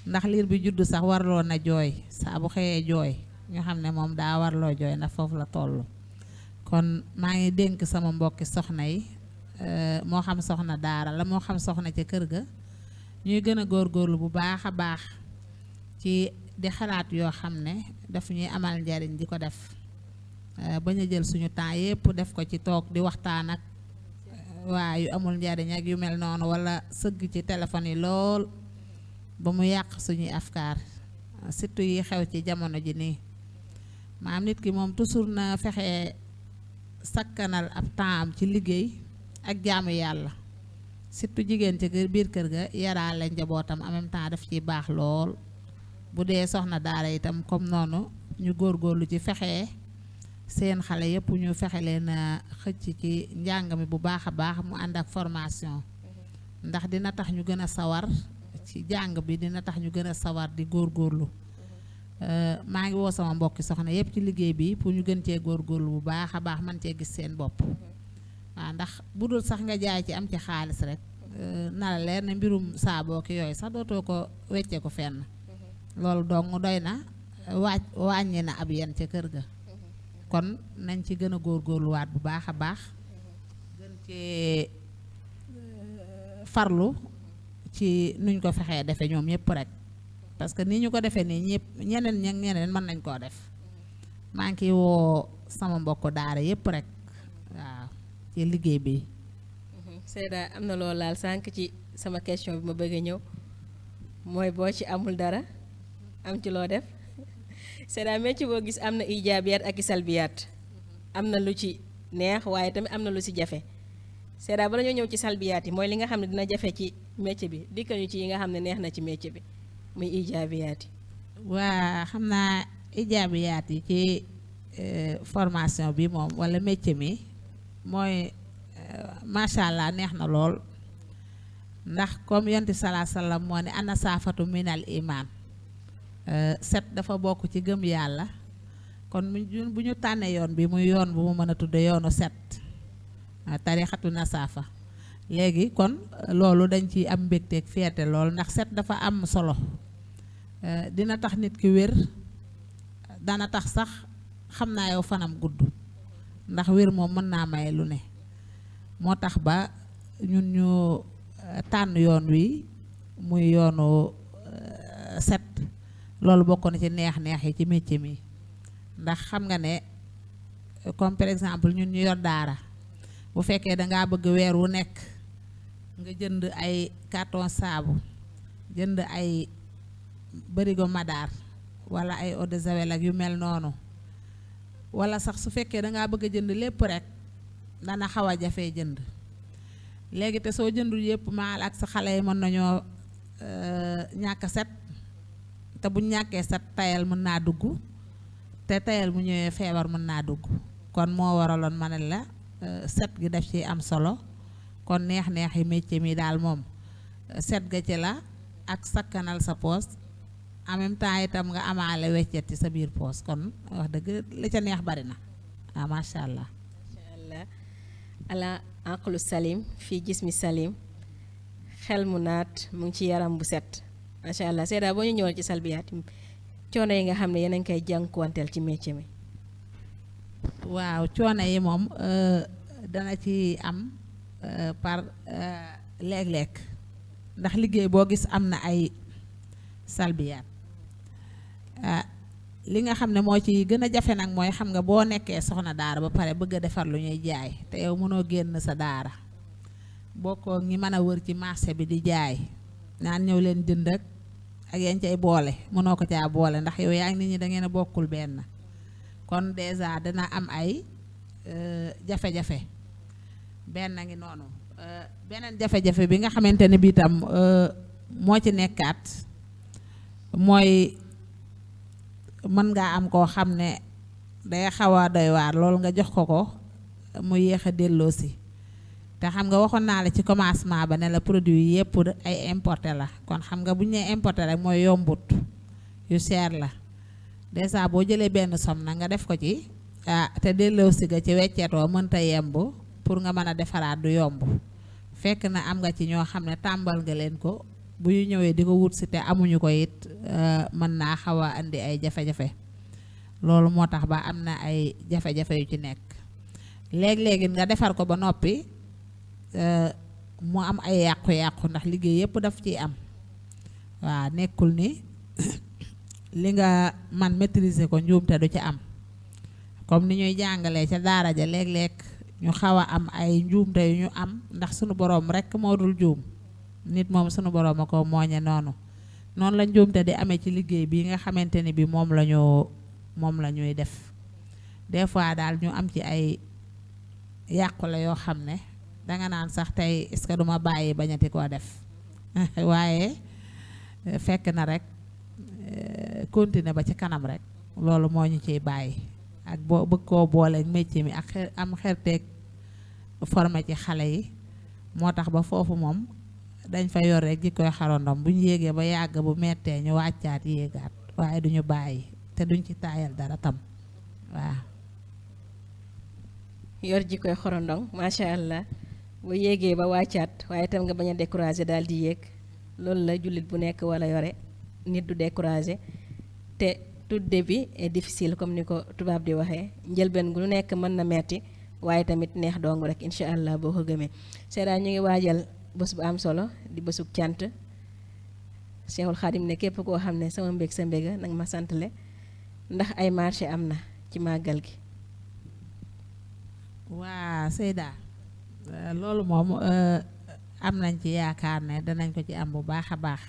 ndax liir bi juddu sax warloo na jooy saa bu xëyee jooy ñu xam ne moom daa warloo jooy ndax foofu la toll kon maa ngi dénk sama mbokki soxna yi moo xam soxna daara la moo xam soxna ca kër ga ñuy gën a góorgóorlu bu baax a baax ci di xalaat yoo xam ne daf ñuy amal njariñ di ko def bañ a jël suñu temps yépp def ko ci toog di waxtaan ak waa yu amul njariñ ak yu mel noonu wala sëgg ci téléphone yi lool ba mu yàq suñuy afkaar surtout yi xew ci jamono ji nii maam nit ki moom toujours na fexe sakkanal ab temps am ci liggéey ak jaamu yàlla surtout jigéen ci biir kër ga yaraale njabootam en même temps daf ciy baax lool bu dee soxna daara itam comme noonu ñu góorgóorlu ci fexe seen xale yëpp ñu fexe leen a xëcc ci njàng mi bu baax a baax mu ànd ak formation ndax dina tax ñu gën a sawar ci jàng bi dina tax ñu gën a sawar di góorgóorlu maa ngi woo sama mbokki soxna yëpp ci liggéey bi pour ñu gën cee góorgóorlu bu baax a baax mën cee gis seen bopp waaw ndax bu dul sax nga jaay ci am ci xaalis rek na la leer ne mbirum saaboo ki yooyu sax dootoo ko weccee ko fenn loolu dong doy na wàññi na ab yenn ca kër ga kon nañ ci gën a góorgóorluwaat bu baax a baax gën cee farlu ci nuñ ko fexee defe ñoom ñëpp rek parce que ni ñu ko defee nii ñëpp ñeneen mën nañ koo def maa ngi woo sama mbokk daara yëpp rek waaw ci liggéey bi. Seyda am na loolu laal sànq ci sama question bi ma bëgg a ñëw mooy boo ci amul dara am ci loo def Seyda métier boo gis am na ijaabiyaat ak i salbiyaat am na lu ci neex waaye tamit am na lu ci jafe Seyda bala ñoo ñëw ci salbiyaat yi mooy li nga xam ne dina jafe ci métier bi dikkal ñu ci yi nga xam ne neex na ci métier bi muy ijaabiyaat yi. waa xam naa ijaabiyaat yi ci formation bi moom walla métier mi mooy macha allah neex na lool ndax comme yonti salaa salaam moo ne ana saafatu minal iman set dafa bokk ci gëm yàlla kon bu ñu tànnee yoon bi muy yoon bu mu mën a tudde yoonu set tarixatu nasaafa léegi kon loolu dañ ci am mbégteeg feete lool ndax set dafa am solo dina tax nit ki wér dana tax sax xam naa yow fanam gudd ndax wér moom mën naa maye lu ne moo tax ba ñun ñu tànn yoon wi muy yoonu set loolu bokk na ci neex-neex yi ci métier mi ndax xam nga ne comme par exemple ñun ñu yor daara bu fekkee dangaa bëgg weer wu nekk nga jënd ay carton saabu jënd ay barigo madaar wala ay eau de javel ak yu mel noonu wala sax su fekkee dangaa bëgg a jënd lépp rek dana xaw a jafee jënd léegi te soo jëndul yëpp maal ak sa xale yi mën nañoo ñàkk set te buñ ñàkkee set tayal mën naa dugg te tayal mu ñëwee feebar mën naa dugg kon moo waraloon ma ne la set gi daf ci am solo kon neex-neex yi métier mi daal moom set ga ci la ak sakkanal sa poos en même temps itam nga amaale weccet ci sa biir poos kon wax dëgg li ca neex bari na ah macha allah. macha allah ala aqlu salim fii jismi salim xel mu naat mu ngi ci yaram bu set macha allah Seyda boo ñu ñëwal ci salbiyaat coono yi nga xam ne yéen a ngi koy jànkuwanteel ci métier mi. waaw coono yi moom dana ci am par léeg-léeg ndax liggéey boo gis am na ay salbiyaat li nga xam ne moo ci gën a jafe nag mooy xam nga boo nekkee soxna daara ba pare bëgg a defar lu ñuy jaay te yow mënoo génn sa daara bokkoo ngi mën a wër ci marché bi di jaay naan ñëw leen jënd ak ak yañ cay boole mënoo ko caa boole ndax yow yaa ngi nit ñi da ngeen a bokkul benn kon dèjà dina am ay jafe-jafe benn ngi noonu beneen jafe-jafe bi nga xamante ne bii tam moo ci nekkaat mooy mën ngaa am koo xam ne day xaw a doy waar loolu nga jox ko mu yéex a delloosi te xam nga waxoon naa la ci commencement ba ne la produit yi yëpp ay importé la kon xam nga bu ñu nee importé rek mooy yombut yu cher la dèjà boo jëlee benn somme na nga def ko ci te delloosi ga ci wecceetoo mënta yemb pour nga mën a defaraat du yomb fekk na am nga ci ñoo xam ne tàmbal nga leen ko bu ñu ñëwee di ko wut si te amuñu ko it mën naa xaw a andi ay jafe-jafe loolu moo tax ba am na ay jafe-jafe yu ci nekk léegi-léegi nga defar ko ba noppi mu am ay yàqu-yàqu ndax liggéey yëpp daf ciy am waaw nekkul ni li nga man maîtriser ko njuumte du ci am comme ni ñuy jàngalee ca daara ja léeg-léeg ñu xaw a am ay njuumte yu ñu am ndax sunu boroom rekk moo dul juum nit moom sunu boroom a ko mooñe noonu la njuumte di amee ci liggéey bi nga xamante ni bi moom la ñuy def des fois daal ñu am ci ay yàqule yoo xam ne danga naan sax tey est-ce que duma bàyyi bañati koo def waaye fekk na rek continuer ba ci kanam rek loolu moo ñu ciy bàyyi ak boo bëgg koo booleeg métier mi ak am xerteeg formé ci xale yi moo tax ba foofu moom dañ fa yor rek ji koy xarondom bu ñu yéegee ba yàgg bu mettee ñu wàccaat yéegaat waaye duñu bàyyi te duñ ci taayal dara tam waaw yor ji koy xorondong macha allah bu yéegee ba wàccaat waaye tam nga bañ a découragé daal di yéeg loolu la jullit bu nekk wala yore nit du découragé te tout début est difficile comme ni ko tubaab di waxee njëlbeen gu lu nekk mën na metti waaye tamit neex dong rek incha allah boo ko gëmee Seyda ñu ngi waajal bés bu am solo di bésub cant Cheikhul Khadim ne képp koo xam ne sama mbég sa mbéga nag ma santale ndax ay marché am na ci màggal gi. waa Seyda loolu moom am nañ ci yaakaar ne danañ ko ci am bu baax a baax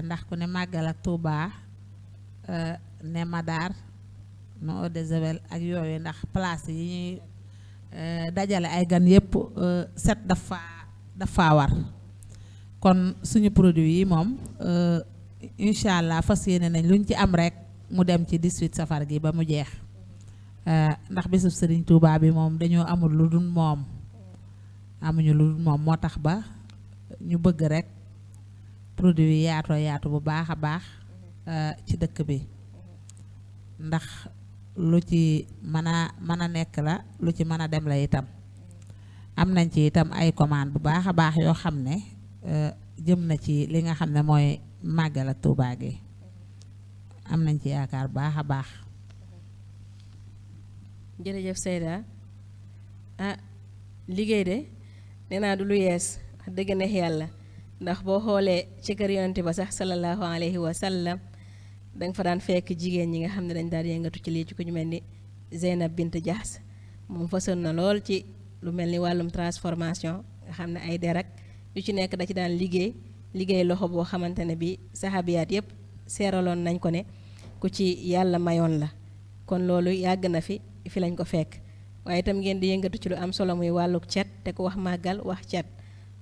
ndax ku ne màggal ak Touba ne Madar no eau de Javel ak yooyu ndax place yi ñuy dajale ay gan yëpp set dafa war kon suñu produit yi moom incha allah fas yéene nañ luñ ci am rek mu dem ci 18 safar gi ba mu jeex ndax bisub Sëriñ Touba bi moom dañoo amul lu dul moom amuñu lu dul moom moo tax ba ñu bëgg rek produit yi yaatu bu baax a baax ci dëkk bi ndax lu ci mën a nekk la lu ci mën a dem la itam am nañ ci itam ay commande bu baax a baax yoo xam ne jëm na ci li nga xam ne mooy màggal ak Touba gi am nañ ci yaakaar baax a baax. jërëjëf Seyda liggéey de nee naa du lu yees wax dëgg neex yàlla ndax boo xoolee ci kër yonante ba sax sallallahu alayhi wa sallam danga fa daan fekk jigéen ñi nga xam ne dañ daan yëngatu ci lii ci ku ñu mel ni Zeynab bint Jahs moom fasoon na lool ci lu mel ni wàllum transformation nga xam ne ay derak yu ci nekk da ci daan liggéey loxo boo xamante ne bi saxaabiyaat yépp seeraloon nañ ko ne ku ci yàlla mayoon la kon loolu yàgg na fi lañ ko fekk waaye itam ngeen di yëngatu ci lu am solo muy wàlluk cet te ku wax màggal wax cet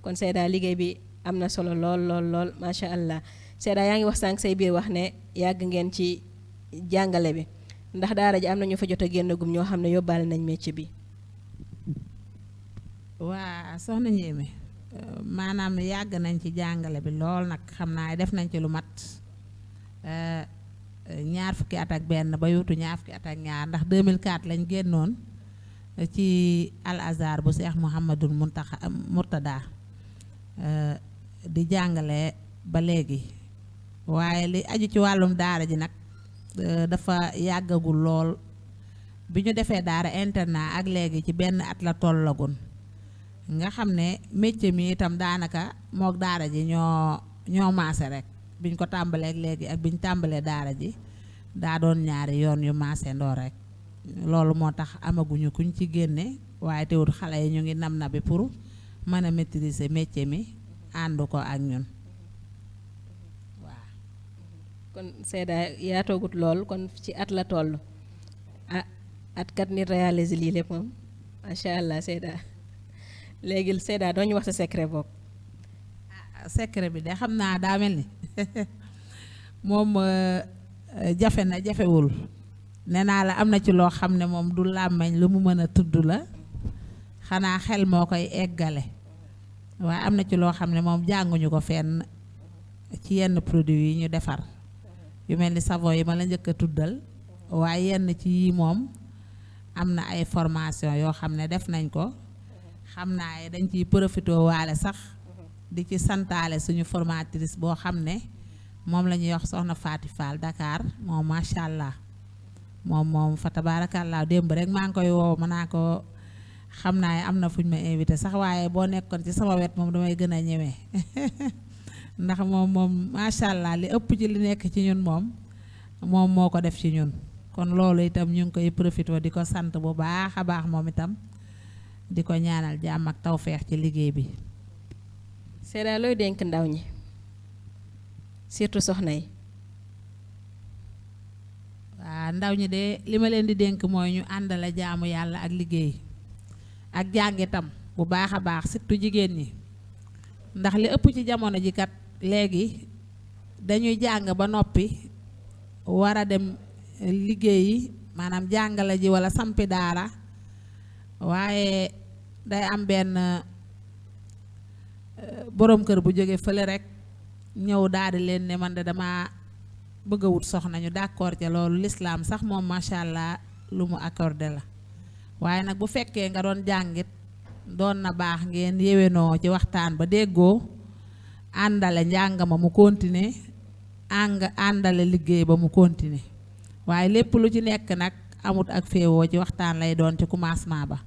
kon Seyda liggéey bi am na solo lool macha allah Seyda yaa ngi wax sànq say biir wax ne yàgg ngeen ci jàngale bi ndax daara ji am na ñu fa jot a génn gum ñoo xam ne yóbbaale nañ métier bi. waa soxna Ndiémé maanaam yàgg nañ ci jàngale bi lool nag xam naa def nañ ci lu mat ñaar fukki at ak benn ba yuutu ñaar fukki at ak ñaar ndax 2004 lañ génnoon ci Al Azhar bu Cheikh Mouhamadul Mourtada di jàngale ba léegi waaye li aju ci wàllum daara ji nag dafa yàggagul lool bi ñu defee daara internat ak léegi ci benn at la tollagun nga xam ne métier mi itam daanaka mook daara ji ñoo maase rek biñ ko tàmbalee ak léegi ak biñ tàmbalee daara ji daa doon ñaari yoon yu maase ndoo rek loolu moo tax amaguñu kuñ ci génne waaye teewul xale yi ñu ngi nam na bi pour mën a maîtriser métier mi ànd ko ak ñun waaw. kon Seyda yaatoogut lool kon ci at la toll ah at kat nit réaliser lii lépp moom macha allah Seyda léegi Seyda doo ñu wax sa secret boobu. secret bi de xam naa daa mel ni moom jafe na jafewul nee naa la am na ci loo xam ne moom du làmmeñ lu mu mën a tudd la xanaa xel moo koy eggale waaye am na ci loo xam ne moom jànguñu ko fenn ci yenn produit yi ñu defar yu mel ni savon yi ma la njëkk a tuddal waaye yenn ci yii moom am na ay formation yoo xam ne def nañ ko xam naa dañ ciy profité waale sax di ci santaale suñu formatrice boo xam ne moom la ñuy wax soxna Faati Fall Dakar moom macha allah moom fa tabaarakallaa démb rek maa ngi koy woo mën naa ko xam naa am na fu ñu ma invité sax waaye boo nekkoon ci sama wet moom damay gën a ñemee ndax moom macha allah li ëpp ci li nekk ci ñun moom moo ko def ci ñun kon loolu itam ñu ngi koy profité di ko sant bu baax a baax moom itam di ko ñaanal jàmm ak tawfeex ci liggéey bi. Seyda looy dénk ndaw ñi surtout soxna yi. waa ndaw ñi de li ma leen di dénk mooy ñu àndale jaamu yàlla ak liggéey ak jàngitam bu baax a baax surtout jigéen ñi ndax li ëpp ci jamono ji kat léegi dañuy jàng ba noppi war a dem liggéeyi maanaam jàngale ji walla sampi daara waaye day am benn boroom kër bu jóge fële rek ñëw daal di leen ne man de dama bëgg a wut soxna ñu d'accord ca loolu lislaam sax moom macha allah lu mu accordé la waaye nag bu fekkee nga doon jàngit doon na baax ngeen yéwénoo ci waxtaan ba déggoo àndale njàng ma mu continuer àndale liggéey ba mu continuer waaye lépp lu ci nekk nag amut ak féewoo ci waxtaan lay doon ci commencement ba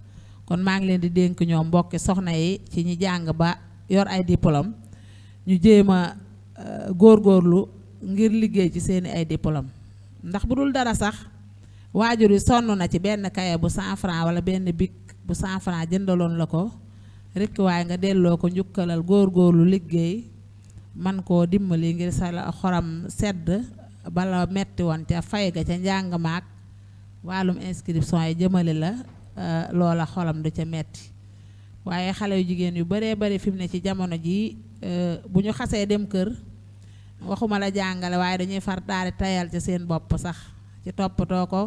kon maa ngi leen di dénk ñoom mbokki soxna yi ci ñi jàng ba yor ay diplôme ñu jéem a góorgóorlu ngir liggéey ci seeni ay diplôme ndax bu dul dara sax waajur yi sonn na ci benn kaye bu 100 francs wala benn bic bu 100 francs jëndaloon la ko rekk waaye nga delloo ko njukkalal góorgóorlu liggéey man koo dimbali ngir sa xoram sedd bala metti woon ca fay ga ca njàng maak wàllum inscription yi jëmale la loola xolam du ca metti waaye xale yu jigéen yu baree bari fi mu ne ci jamono ji bu ñu xasee dem kër waxuma la jàngale waaye dañuy far daal di tayal ca seen bopp sax ci toppatoo ko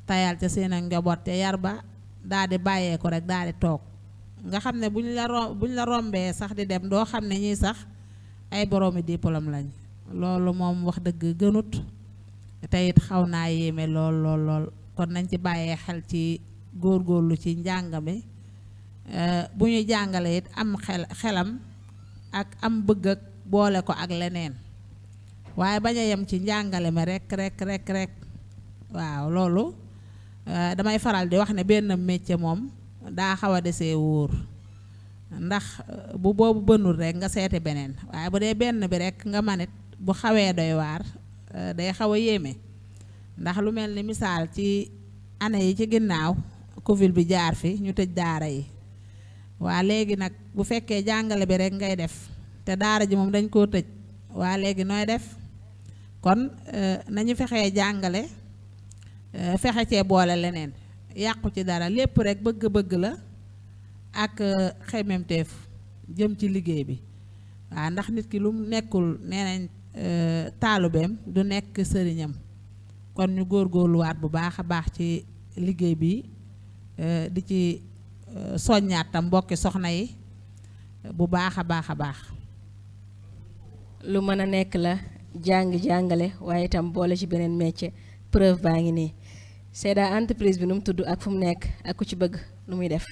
tayal ca seen ak njaboot te yar ba daal di bàyyee ko rek daal di toog nga xam ne buñ la rombee sax di dem doo xam ne ñii sax ay boroomi diplôme lañ loolu moom wax dëgg gënut te it xaw naa yéeme lool kon nañ ci bàyyee xel ci góorgóorlu ci njàng mi bu ñuy jàngale it am xelam ak am bëgg ak boole ko ak leneen waaye bañ a yem ci njàngale mi rek waaw loolu damay faral di wax ne benn métier moom daa xaw a desee wóor ndax bu boobu bënul rek nga seeti beneen waaye bu dee benn bi rek nga manit bu xawee doy waar day xaw a yéeme ndax lu mel ni misaal ci année yi ci ginnaaw Covid bi jaar fi ñu tëj daara yi waa léegi nag bu fekkee jàngale bi rek ngay def te daara ji moom dañ koo tëj waa léegi nooy def kon nañu fexee jàngale fexe cee boole leneen yàqu ci dara lépp rek bëgg-bëgg la ak xememteef jëm ci liggéey bi waaw ndax nit ki lu mu nekkul nee nañ taalubeem du nekk sëriñam kon ñu góorgóorluwaat bu baax a baax ci liggéey bi di ci soññaat tam mbokki soxna yi bu baax a baax lu mën a nekk la jàngale waaye itam boole ci beneen métier preuve baa ngi nii Seyda entreprise bi nu mu tudd ak fu mu nekk ak ku ci bëgg nu muy def.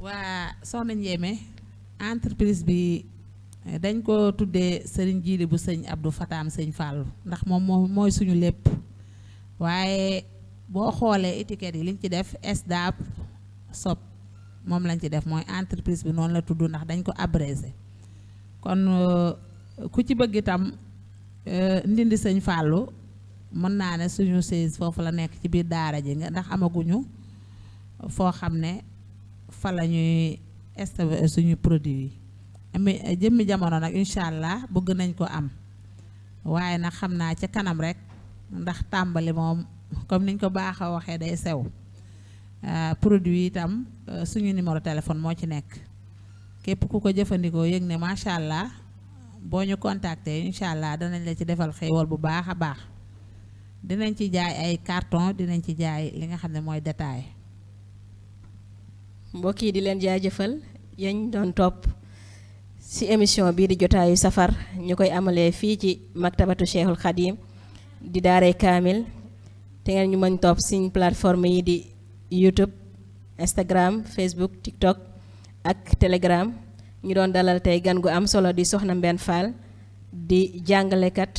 waa soxna Ndiémé entreprise bi dañ ko tuddee sëriñ Jiili bu sëñ Abdou Fataam sëñ Fàllu ndax moom mooy suñu lépp waaye boo xoolee étiquette yi liñ ci def SDAP SOP moom lañ ci def mooy entreprise bi noonu la tudd ndax dañ ko abrégé kon ku ci bëgg itam ndindi sëñ Fàllu mën naa ne suñu siège foofu la nekk ci biir daara ji nga ndax amaguñu foo xam ne fa la ñuy stocké suñu produit yi jëmmi jamono nag incha allah bëgg nañ ko am waaye nag xam naa ca kanam rek ndax tàmbali moom comme niñ ko baax a waxee day sew. Produit itam suñu numéro téléphone moo ci nekk képp ku ko jëfandikoo yëg ne macha allah boo ñu contacter incha allah danañ la ci defal xéewal bu baax a baax dinañ ci jaay ay carton dinañ ci jaay li nga xam ne mooy détail. mbokk yi di leen jaajëfal yañ doon topp ci émission bii di jotaayu safar ñu koy amalee fii ci maktabatu Cheikhul Khadim di daaray kaamil te ngeen ñu mën topp suñ plateforme yi di YouTube, Instagram, Facebook, TikTok ak Telegram. ñu doon dalal tey gan gu am solo di soxna Mbène Fall di jàngalekat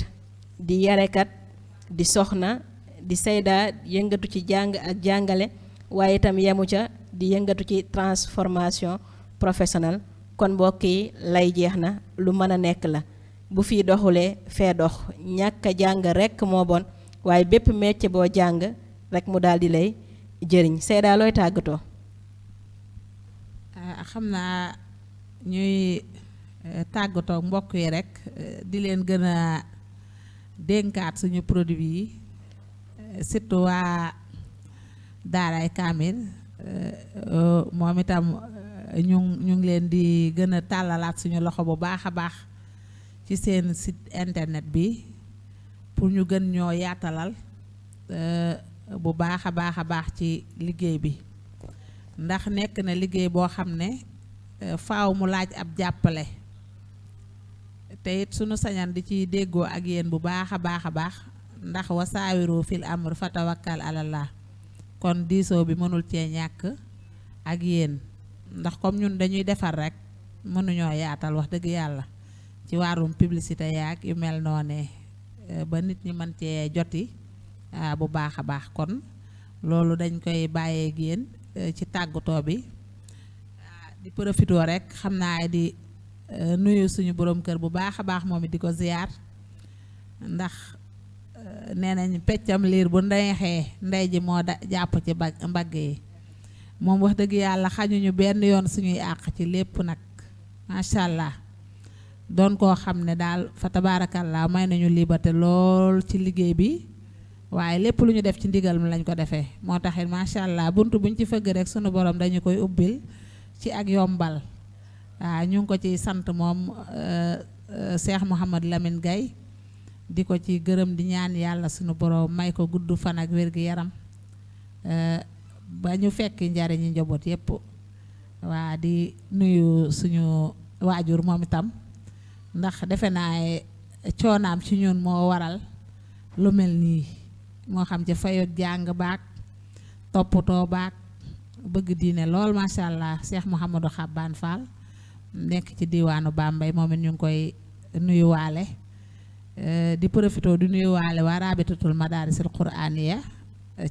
di yarekat di soxna di sayda yëngatu ci jàng ak jàngale waaye itam yemu ca di yëngatu ci transformation professionnelle. kon mbokk yi lay jeex na lu mën a nekk la bu fii doxulee fee dox ñàkk a jàng rekk moo bon waaye bépp métier boo jàng rek mu daal di lay jëriñ. Seyda looy tàggatoo. xam naa ñuy tàggatoo mbokk yi rek di leen gën a dénkaat suñu produit yi surtout waa daaray kaamil moom itam ñu ngi leen di gën a tàllalaat suñu loxo bu baax a baax ci seen site internet bi pour ñu gën ñoo yaatalal bu baax a baax ci liggéey bi ndax nekk na liggéey boo xam ne faaw mu laaj ab jàppale te it sunu sañan di ci déggoo ak yéen bu baax a baax ndax wasaawiru fil amr fatawakkal alallah kon diisoo bi mënul cee ñàkk ak yéen ndax comme ñun dañuy defar rek mënuñoo yaatal wax dëgg yàlla ci wàllum publicité yaak yu mel noone ba nit ñi mën cee joti bu baax a baax kon loolu dañ koy bàyyee ak yéen ci tàggatoo bi di profitoo rek xam naa di nuyu suñu borom kër bu baax a baax moom it di ko ziyaar ndax nee nañ peccam liir bu ndeexee ndey ji moo jàpp ci mbagg yi moom wax dëgg yàlla xañuñu benn yoon suñuy àq ci lépp nag macha allah doon koo xam ne daal fa tabaarakallaa may nañu liberté lool ci liggéey bi waaye lépp lu ñu def ci ndigal mi lañ ko defee moo taxit macha allah bunt buñ ci fëgg rek sunu borom dañu koy ubbil ci ak yombal waaw ñu ngi ko ci sant moom Cheikh Mouhamad Lamine Gaye di ko ci gërëm di ñaan yàlla sunu borom may ko gudd fan ak wér-gi-yaram ba ñu fekk njariñi njaboot yépp waa di nuyu suñu waajur moom itam ndax defe naa coonaam ci ñun moo waral lu mel nii moo xam ci fayoot jàng baak toppatoo baak bëgg diine lool macha allah Cheikh Mouhamadou Xabbaan Fall nekk ci diwaanu Bambey moom it ñu ngi koy nuyuwaale di profité di nuyuwaale waa Rabitatul Madaarisil Quraaniya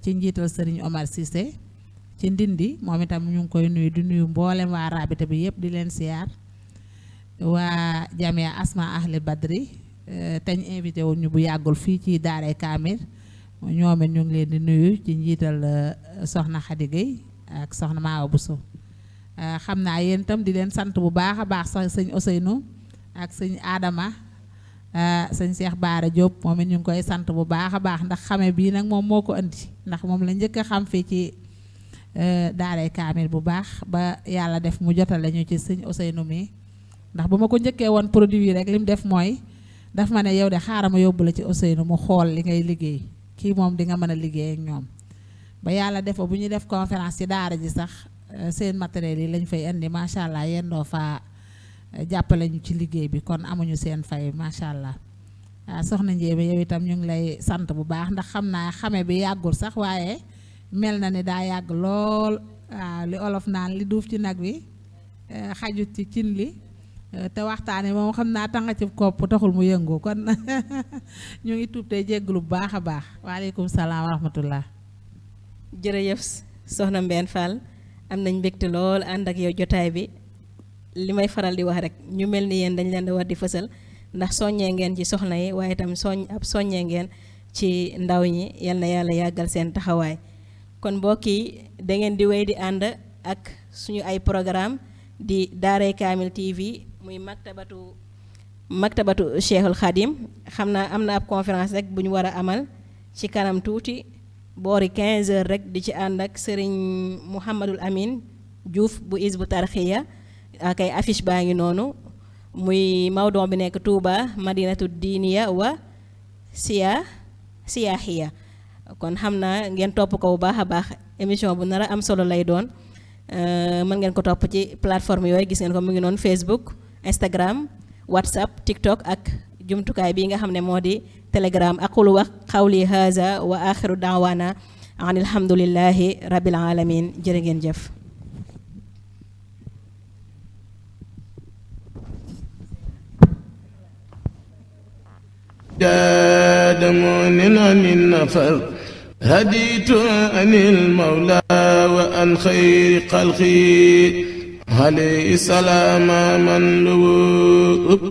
ci njiital Serigne Omar Cissé ci Ndindi moom itam ñu ngi koy nuyu di nuyu mboolem waa rabita bi yëpp di leen siyaar waa jamia asma ahli badri teñ invité woon ñu bu yàggul fii ci daaray kaamil ñoom it ñu ngi leen di nuyu ci njiital soxna Khady Gueye ak soxna Maawa Bousso xam naa yéen itam di leen sant bu baax a baax sax sëñ Ousseynou ak sëñ Adama sëñ Cheikh Baara Diop moom it ñu ngi koy sant bu baax a baax ndax xame bii nag moom moo ko andi ndax moom la njëkk a xam fii ci daaray kaamil bu baax ba yàlla def mu jotale ñu ci sëñ Ousseynou mi ndax bu ma ko njëkkee woon produit yi rek li mu def mooy daf ma ne yow de xaaral ma yóbbu la ci Ousseynou mu xool li ngay liggéey kii moom di nga mën a liggéey ak ñoom ba yàlla def bu ñuy def conférence ci daara ji sax seen matériel yi lañ fay indi macha allah yéen doo fa jàppale ñu ci liggéey bi kon amuñu seen fay macha allah soxna Ndiémé yow itam ñu ngi lay sant bu baax ndax xam naa xame bi yàggul sax waaye mel na ni daa yàgg lool waaw li olof naan li duuf ci nag wi xajut ci cin li te waxtaane moom xam naa tanga ci kopp taxul mu yëngu kon ñu ngi tuub tey jégglu bu baax a baax waaleykum salaam wa rahmatullah jërëjëf soxna Mbène Fall am nañ mbégte lool ànd ak yow jotaay bi li may faral di wax rek ñu mel ni yéen dañ leen di war di fësal ndax soññee ngeen ci soxna yi waaye itam soññee ngeen ci ndaw ñi yal na yàlla yàggal seen taxawaay kon mbokk yi da ngeen di wéy di ànd ak suñu ay programme di Daaray Kaamil TV muy maktabatu maktabatu Cheikhul Khadim xam naa am na ab conférence rek bu ñu war a amal ci kanam tuuti boori 15 heures rek di ci ànd ak Serigne Mouhamadul Amin Diouf bu Hizbu Tarxiya ak ay affiche baa ngi noonu muy mawdon bi nekk Touba madinatu diiniya wa siyaaxiya kon xam naa ngeen topp ko bu baax a baax émission bu nar a am solo lay doon mën ngeen ko topp ci plateforme yooyu gis ngeen ko mu ngi noonu Facebook Instagram WhatsApp TikTok ak jumtukaay bii nga xam ne moo di Telegram. aqulu wax xawli haza wa axiru daawaana an alhamdulillahi rabbil alamin jërë ngeen jëf. جادمون عن النفر هديت عن المولى وعن خير خلقي عليه السلام من لو